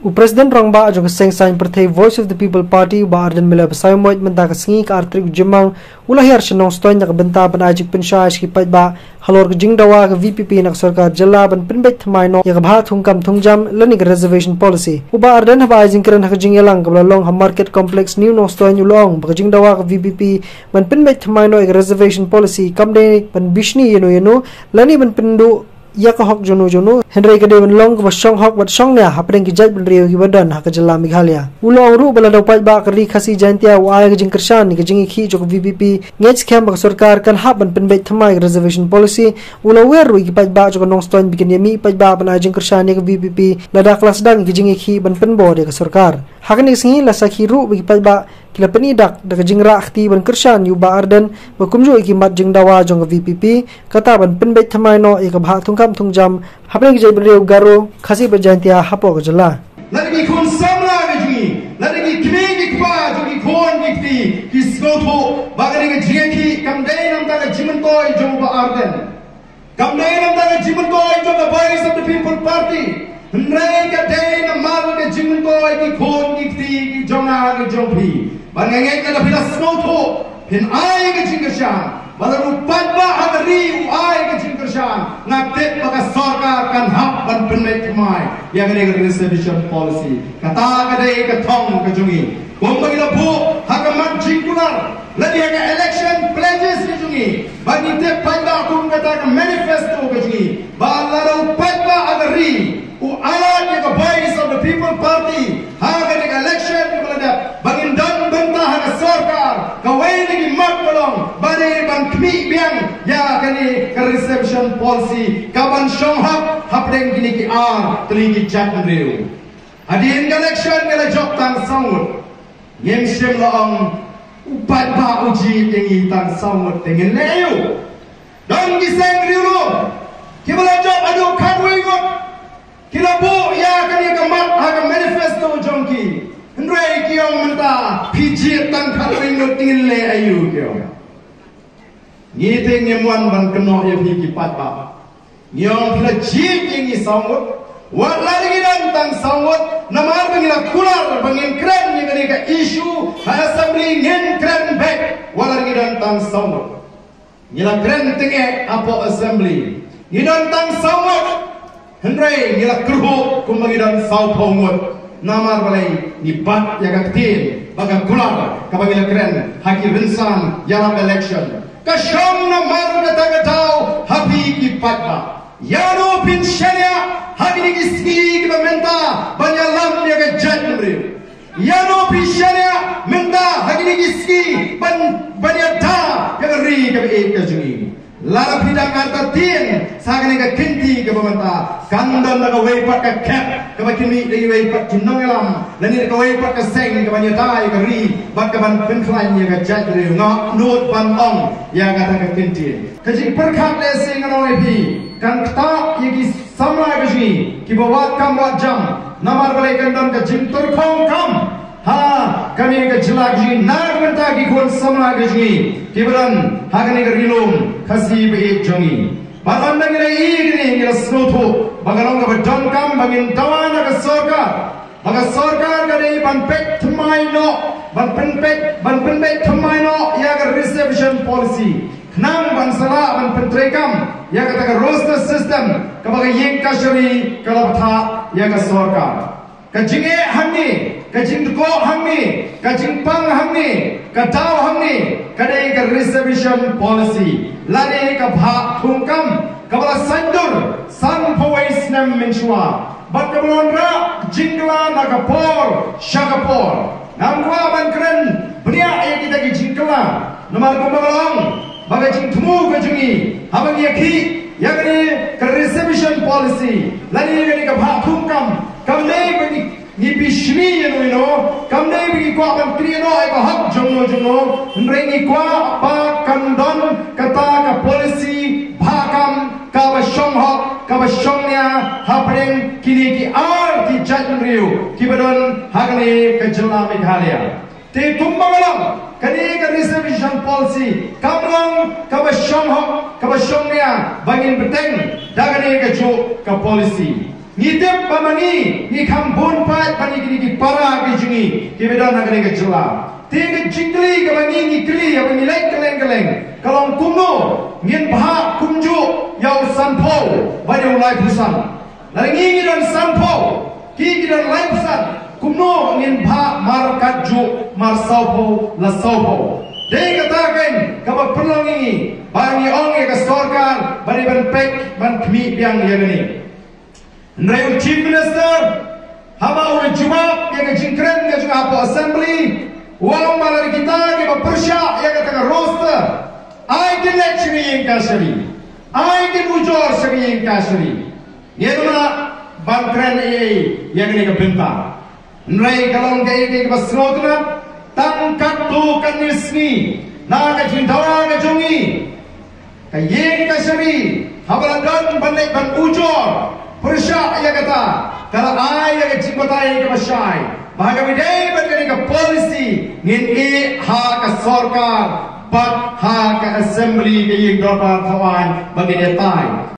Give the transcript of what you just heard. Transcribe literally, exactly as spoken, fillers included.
U President Rangbah jong ka seng saiñ pyrthei Voice of the People Party, u Bah Ardent Miller Basaiawmoit, mynta ka sngi ka artarik u Jymmang, u la hiar sha Nongstoiñ na ka bynta ban ai jingpynshai sha ki paidbah halor ka jingdawa ka V P P na ka sorkar jylla ban pynbeit thymmai noh ïa ka bhah thungkam thungjam lane ka reservation policy. U Bah Ardent, haba ai jingkren ha ka jingïalang kaba la long ha Market Complex New Nongstoiñ, u la ong ba ka jingdawa ka V P P ban pynbeit thymmai noh ïa ka reservation policy kam dei ban bishni ïano ïano lane ban pynduh ïa ka hok jongno jongno, hynrei ka dei ban long kaba shong hok bad shong nia hapdeng ki jaitbynriew kiba don ha ka jylla Meghalaya. U la ong ruh ba lada u paidbah ka Ri Khasi Jaiñtia u ai ka jingkyrshan ïa ka jingïakhih jong ka V P P, ngeit skhem ba ka sorkar kan hap ban pynbeit thymmai ka reservation policy. U la wer ruh ïa ki paidbah jong ka Nongstoiñ ba kin ïamih paidbah ban ai jingkyrshan ïa ka V P P lada ka la sdang ïa ka jingïakhih ban pynbor ïa ka sorkar. Ha kane ka sngi la sakhi ruh ba ki paidbah ki la pyni dak da ka jingrah kti ban kyrshan ïa u Bah Ardent, ba kumjuh ïa ki mat jingdawa jong ka V P P, kata ban pynbeit thymmai noh ïa ka bhah thungkam thungjam hapdeng ki jaitbynriew Garo, Khasi bad Jaiñtia hapoh ka jylla. Lada ki khun samla ka jong ngi, lada ki kmie ki kpa jong ki khun ki kti ki sngewthuh ba kane ka jingïakhih kam dei namar ka jingmyntoi jong u Bah Ardent, kam dei namar ka jingmyntoi jong ka Voice of the People Party, hynrei ka dei namar ka jingmyntoi ki khun ki kti ki jong nga ki jong phi. Bad nga ngeit lada phi la sngewthuh, phin ai ka jingkyrshan, bad lada u paidbah ha ka ri u ai ka jingkyrshan, nga tip ba ka sorkar kan hap ban pynbeit thymmai ïa kane ka reservation policy. Kata ka dei ka thong ka jong ngi. Kumba ngi la buh ha ka mat jingkular lane ha ka election pledges ka jong ngi, ba ngi tip paidbah kum kata ka manifesto ka jong ngi, ba lada u paidbah ha ka ri u ailad ïa ka Voice of the People Party ha kane ka election kaba la dep, ba ngin don bynta ha ka sorkar kawei na ki mat ka long ba dei ban khmih biang ïa kane ka reservation policy kaban shong hok hapdeng kine ki ar tylli ki jaitbynriew. Hadien ka election ka la jop tang saw ngut. Ngim shym la ong u paidbah u jied ïa ngi tang saw ngut te ngin leh aïu. Don ki seng riewlum kiba la jop haduh khatwei ngut. Ki la buh ïa kane ka mat ha ka manifesto jong ki. Hynrei ki ong mynta phi jied tang khatwei ngut te ngin leh aïu, ki ong. Ngi te ngim wan ban kynnoh ïa phi ki paidbah. Ngi ong phi la jied ïa ngi saw ngut. Wat la ngi don tang saw ngut, namar ba ngi la kular ba ngin kren ïa kane ka issue ha assembly, ngin kren beit wat la ngi don tang saw ngut. Ngi la kren tyngeh hapoh assembly, ngi don tang saw ngut. Hynrei ngi la kyrhuh kumba ngi don sawphew ngut. Namar balei? Ngi bat ïa ka ktien bad ka kular kaba ngi la kren ha ki rynsan ïalap election. Ka shong namar kata ka daw ha phi ki paidbah. Ïano phin shaniah ha kine ki sngi kiba mynta ban ïalam ïa ka jaitbynriew? Ïano phi shaniah mynta ha kine ki sngi ban, ban ïada ïa ka ri kaba ïeit ka jong ngi? Lada phi dang artat tien sa kane ka kynti kaba mynta, kan don da kawei pat ka khep kaba khmih da kiwei pat ki nongïalam, lane da kawei pat ka seng kaban ïada ïa ka ri bad kaban pynkhlaiñ ïa ka jaitbynriew. Nga nud ban ong ïa kata ka ktien. Ka jingpyrkhat lehse ngan ong ïa phi, kan ktah ïa ki samla ka jong ngi kiba wad kam wad jam. Namar balei? Kan don ka jingtyrkhong kam ha kane ka jylla ka jong ngi na ka bynta ki khun samla ka jong ngi kiba don ha kane ka ri lum Khasi ba ïeit jong ngi. Bad ynda ngi la ïohi kane ngi la sngewthuh ba ka long kaba donkam ba ngin dawa na ka sorkar, ba ka sorkar ka dei ban peit thymmai noh, ban pynpeit, ban pynpeit thymmai noh ïa ka reservation policy. Khnang ban sa lah ban pyntreikam ïa kata ka roster system kaba ka ïing kashari ka la bthah ïa ka sorkar. Ka jingeh hangne, ka jingdkoh hangne, ka jingpang hangne, ka daw hangne ka dei ka reservation policy lane ka bhah thungkam kaba la saiñdur sanphew wei snem mynshuwa bad kaba la wanrah jingkylla na ka por sha ka por. Ngam kwah ban kren bniah ïa kita ki jingkylla, namar kumba nga la ong ba ka jingthmu ka jong ngi haba ngi ïakhih ïa kane ka reservation policy lane ïa kane ka bhah thungkam kam dei ba ngi, ngi bishni ïano ïano, kam dei ba ngi kwah ban knieh noh ïa ka hok jongno jongno, hynrei ngi kwah ba kan don kata ka policy bhah kam kaba shong hok, kaba shong nia hapdeng kine ki ar tylli ki jaitbynriew kiba don ha kane ka jylla Meghalaya. Te kumba nga la ong, kane ka reservation policy kam long kaba shong hok, kaba shong nia ba ngin bteng da kane kajuh ka policy. Ngi tip ba ma ngi ngi kham bun paid ba ngi kini ki para ki jong ngi ki ba don ha kane ka jylla. Te ka jingkylli kaba ngi ngi kylli ïa ba ngi leit kylleng kylleng ka long kumno ngin bha kumjuh ïa u sanphew ba ïa u laiphew san. Lada ngi ngi don sanphew, ki ki don laiphew san, kumno ngin bha markat juh mar sawphew la sawphew. Dei kata kein kaba pynlong ïa ngi ba ngi ong ïa ka sorkar ba dei ban pek ban khmih biang ïa kane. Hynrei u Chief Minister haba u la jubab ïa ka jingkren ka jong nga hapoh Assembly, u ong ba lada kita kiba pyrshah ïa kata ka roster ai kin leit sha ka ïing kashari, ai kin ujor sha ka ïing kashari. Ngim lah ban kren ei ei ïa kane ka bynta. Hynrei ka long kaei kaei kaba sngewtynnat, tang katto katne sngi na ka jingdawa ka jong ngi, ka ïing kashari haba la don ban leit ban ujor pyrshah ïa kata, ka la ai ïa ka jingbatai kaba shai ba ha kaba ïadei bad kane ka policy ngin ïeh ha ka sorkar bad ha ka Assembly, ka ïing dorbar thaw aiñ ba ngin ïatai.